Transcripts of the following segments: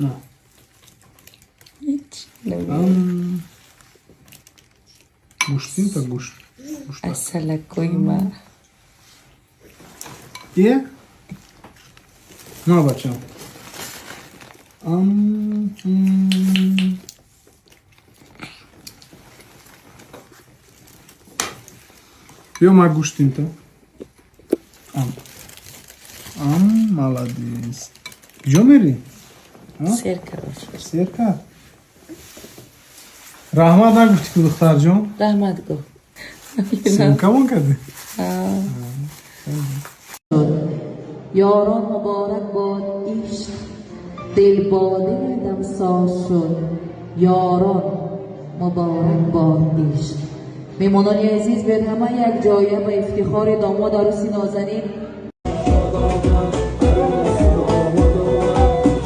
На. Ҳеч намегӯям. Гӯштинта гӯшт. Гӯшт. Асалакои ма. Е? На, бачам. Ам, м. Биё, ма гӯштинта. Ам. Ам, молодец. Куҷо мерӣ? А? Сер кард. Сер кард? Раҳмат нагуфтӣ ку, духтарҷон? Раҳмат гӯ. Съёмкамон кардӣ? Ёрон, муборак бод ишқ, дилбодаи дамсоз шуд. Ёрон, муборак бод ишқ. Меҳмонони азиз, биёед ҳама якҷоя ба ифтихори домод, арӯси нозанин.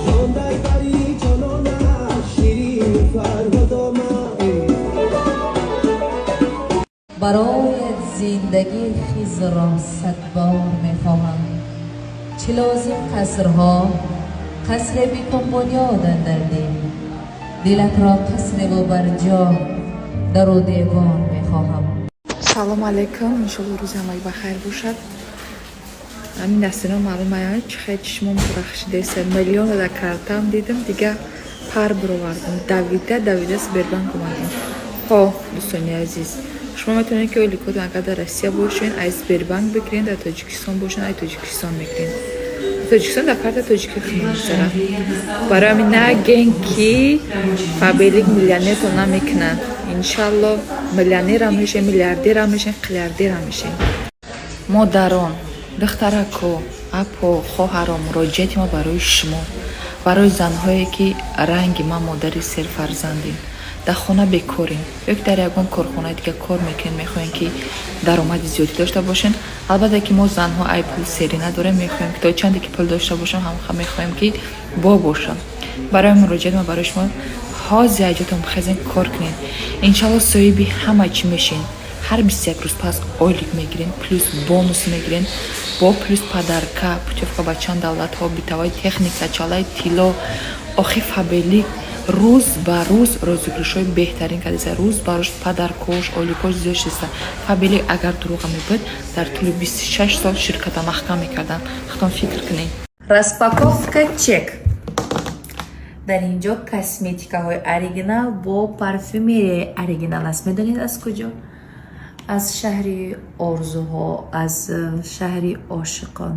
جان در بری جانانش شیرین فرهاد آمد. Бароят зиндагӣ хизро садбор мехоҳам. Чӣ лозим қасрҳо, қасре бикун бунёд андар дил. Дилатро қасреву барҷо дару девор мехоҳам. Салом алейкум, иншолло, рӯзи ҳамаи бахайр бошад. Ҳамин дастино маълум ая, чӣ хел чишмом рахшидеса. Миллион дар картам дидам, дига пар бировардам, давида давида Сбербанк омадам. Хо, дӯстони азиз, шумо метавонед, ки ойликотон агар дар Россия бошен, аз Сбербанк бигирен, дар Тоҷикистон бошен, ай Тоҷикистон мегирен. Тоҷикистон дар карта тоҷикӣ мегузарад. Барои ҳамин наген, ки Фаберлик миллионертон намекунад. Иншалло, миллионерам мешем, миллиардерам мешем, қиллиардерам мешем. Модарон, духтарако, апо, хоҳаро, муроҷиати ма барои шумо, барои занҳое, ки ранги ман модари серфарзандем, дар хона бекорем ё ки дар ягон корхонаи дига кор мекунем, мехоҳем, ки даромади зиёдӣ дошта бошем. Албатта, ки мо занҳо ай пул серӣ надорем, мехоҳем, ки то чанде ки пул дошта бошам, ҳам мехоҳем, ки бо бошам. Барои муроҷиат ма барои шумо: ҳозир аҷотон бихезен, кор кунед, иншалло, соҳиби ҳама чӣ мешин. Ҳар 21 рӯз пас ойлик мегирен, плюс бонус мегирен, бо плюс подарка, путёвка ба чанд давлатҳо, бытовая техника, чалаи тилло. Охи, Фаберлик рӯз ба рӯз розыгрышҳои беҳтарин кардеса, рӯз ба рӯз подаркош, ойликош зиёд шудеса. Фаберлик агар дурӯға мебуд, дар тӯли 26 сол ширката маҳкам мекарданд. Худтон фикр кунед. Распаковка чек. Дар ин ҷо косметикаҳои оригинал бо парфюмерияи оригинал аст. Медонед, аз куҷо? Аз шаҳри орзуҳо, аз шаҳри ошиқон,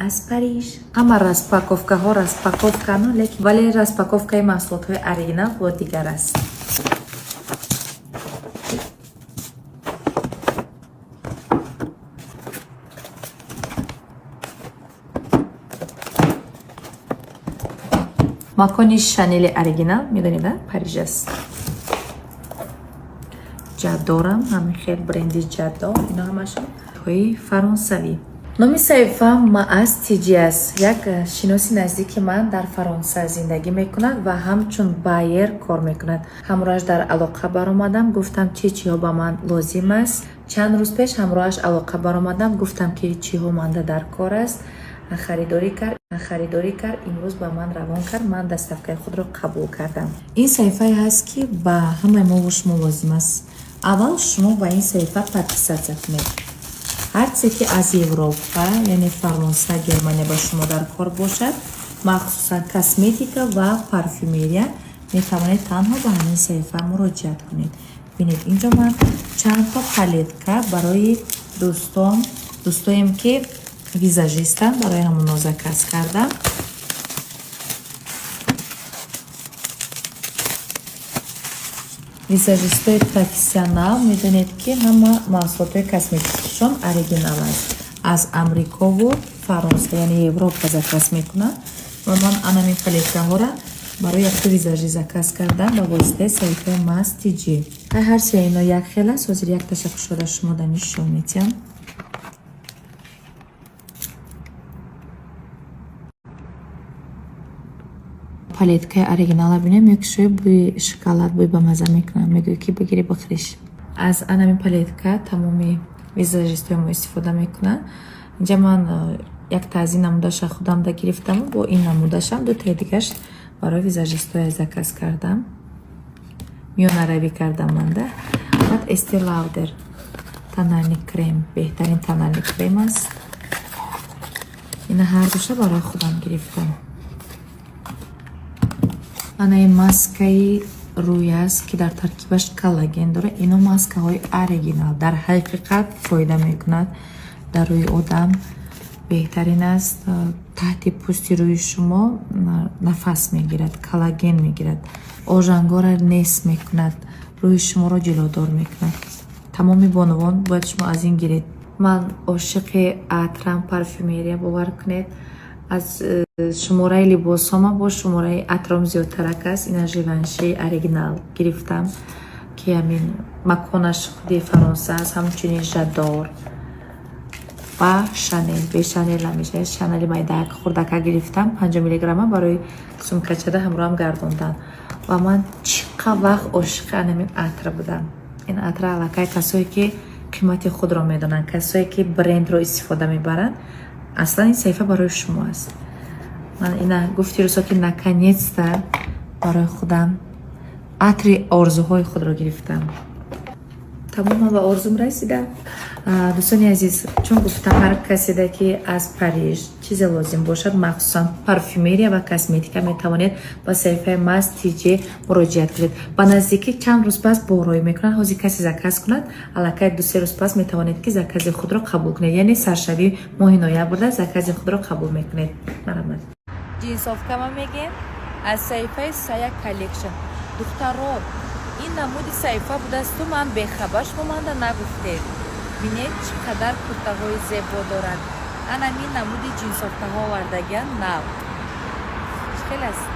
аз Париж. Ҳама распаковкаҳо распаковкану, лекин вале распаковкаи маҳсулотҳои оригинал бо дигар аст. Макони Шанели оригинал, медонед, Париж аст. Ҷадорам ҳамин хел, бренди Ҷадор. Ино ҳамашон ҳои фаронсавӣ. Номи саҳифа Маас Тиҷи аст. Як шиноси наздики ман дар Фаронса зиндагӣ мекунад ва ҳамчун байер кор мекунад. Ҳамроҳаш дар алоқа баромадам, гуфтам, чӣ чиҳо ба ман лозим аст. Чанд рӯз пеш ҳамроҳаш алоқа баромадам, гуфтам, ки чиҳо манда дар кор аст. Харидорӣ кард, харидорӣ кард, имрӯз ба ман равон кард, ман доставкаи худро қабул кардам. Ин саҳифае ҳаст, ки ба ҳамаи мову шумо лозим аст. Аввал шумо ба ин саҳифа подписаться кунед. Ҳарче ки аз Европа, яъне Фаронса, Германия ба шумо дар кор бошад, махсусан косметика ва парфюмерия, метавонед танҳо ба ҳамин саҳифа муроҷиат кунед. Бинед, инҷо ман чандто палетка барои дӯстон, дӯстоем, ки визажистанд, барои ҳамоно заказ кардам. Визажистои профессионал, медонед, ки ҳама маҳсулотҳои косметикишон оригинал аст, аз Амрикову Фаронса, яъне Европа заказ мекунанд. Ва ман анамин палеткаҳоро барои якто визажист заказ кардам ба воситаи саҳифаи Мас Тиҷи. Ҳар се ино як хел аст. Ҳозир якташа кушода шумода нишон медиҳам. Палеткаи оригинала бинем, мекушои, бӯи шоколад, бӯи бамаза мекунад, мегӯӣ, ки бигирӣ, бихӯриш. Аз анамин палетка тамоми визажистои мо истифода мекунанд. Инҷа ман як таъзи намудаша худамда гирифтаму бо ин намудашам дутаи дигаш Барои визажистоя заказ кардам, миёнаравӣ кардам манда. Баъд Estee Lauder тональный крем, беҳтарин тональный крем аст. Ина ҳардуша барои худам гирифтам. Ана ин маскаи рӯй аст, ки дар таркибаш коллаген дорад. Ино маскаҳои оригинал, дар ҳақиқат фоида мекунад дар рӯи одам, беҳтарин аст. Таҳти пӯсти рӯи шумо нафас мегирад, коллаген мегирад, ожангора нест мекунад, рӯи шуморо ҷилодор мекунад. Тамоми бонувон бояд шумо аз ин гиред. Ман ошиқи атрам, парфюмерия, бовар кунед, аз шумораи либосҳома бо шумораи атром зиёдтарак аст. Ина Живанши оригинал гирифтам, ки ҳамин маконаш худи Фаронса аст. Ҳамчунин Жадор ва Шанел. Бе Шанел намешавад. Шанели майдаак хурдака гирифтам, 50 миллиграмма, барои сумкачада ҳамроҳам гардондан. Ва ман чӣ қа вақт ошиқи анамин атр будам. Ин атра аллакай касое ки қимати худро медонанд, касое ки брендро истифода мебаранд, аслан ин саҳифа барои шумо аст. Ман ина гуфти рӯзҳо, ки наконец-то барои худам атри орзуҳои худро гирифтам. Тамоман ба орзум расидам. Дӯстони азиз, чун гуфтам, ҳар каседа ки аз Париж чизе лозим бошад, махсусан парфюмерия ва косметика, метавонед ба саҳифаи Мас Тиҷ муроҷиат кунед. Ба наздикӣ чанд рӯз пас борроӣ мекунанд. Ҳозир касе заказ кунад, аллакай 2-се рӯз пас метавонед, ки закази худро қабул кунед, яъне саршавии моҳи ноябрда закази худро қабул мекунед. Марҳамат. Ҷинсовкама мегем аз саҳифаи Сая Коллекшн. Духтаро, ин намуди саҳифа будасту ман бехабар, шумо манда нагуфтед. Бинед, чӣ қадар куртаҳои зебо дорад. Анамин намуди ҷинсовкаҳо овардагиан нав. Чӣ хел аст?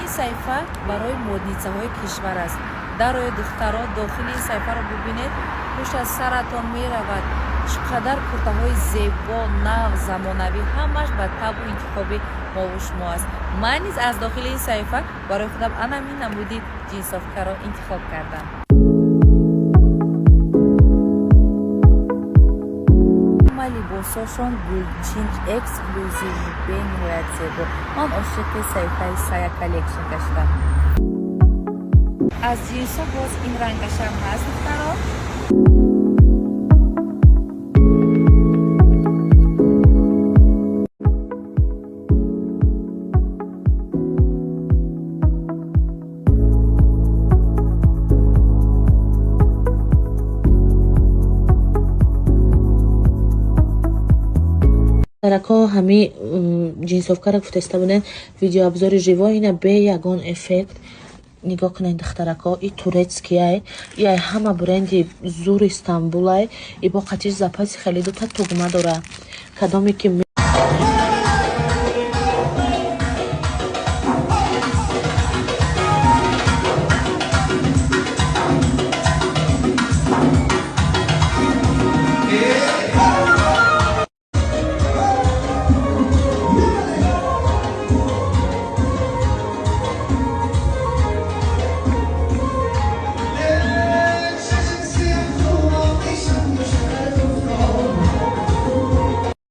Ин саҳифа барои модницаҳои кишвар аст. Дарои, духтаро, дохили ин саҳифаро бибинед, ҳуш аз саратон меравад. Чӣ қадар куртаҳои зебо, нав, замонавӣ, ҳамаш ба табъу интихоби мову шумо аст. Ман низ аз дохили ин саҳифа барои худам анамин намуди ҷинсовкаро интихоб кардам. Ҳама либосҳошон гулчин, эксклюзив, бениҳоят зебо. Ман ошиқи саҳифаи Сая Коллекшн гаштам. Аз ҷинсҳо боз ин рангашам ҳаст, духтаро. Даракҳо ҳами ҷинсовкара гуфтаиста будем, видеообзори живой. Ина бе ягон эффект нигоҳ кунед, духтаракҳо. И турецкияй, и ай ҳама бренди зур Истанбулай. И бо қатиш запаси хеле дута тугма дора, кадоме ки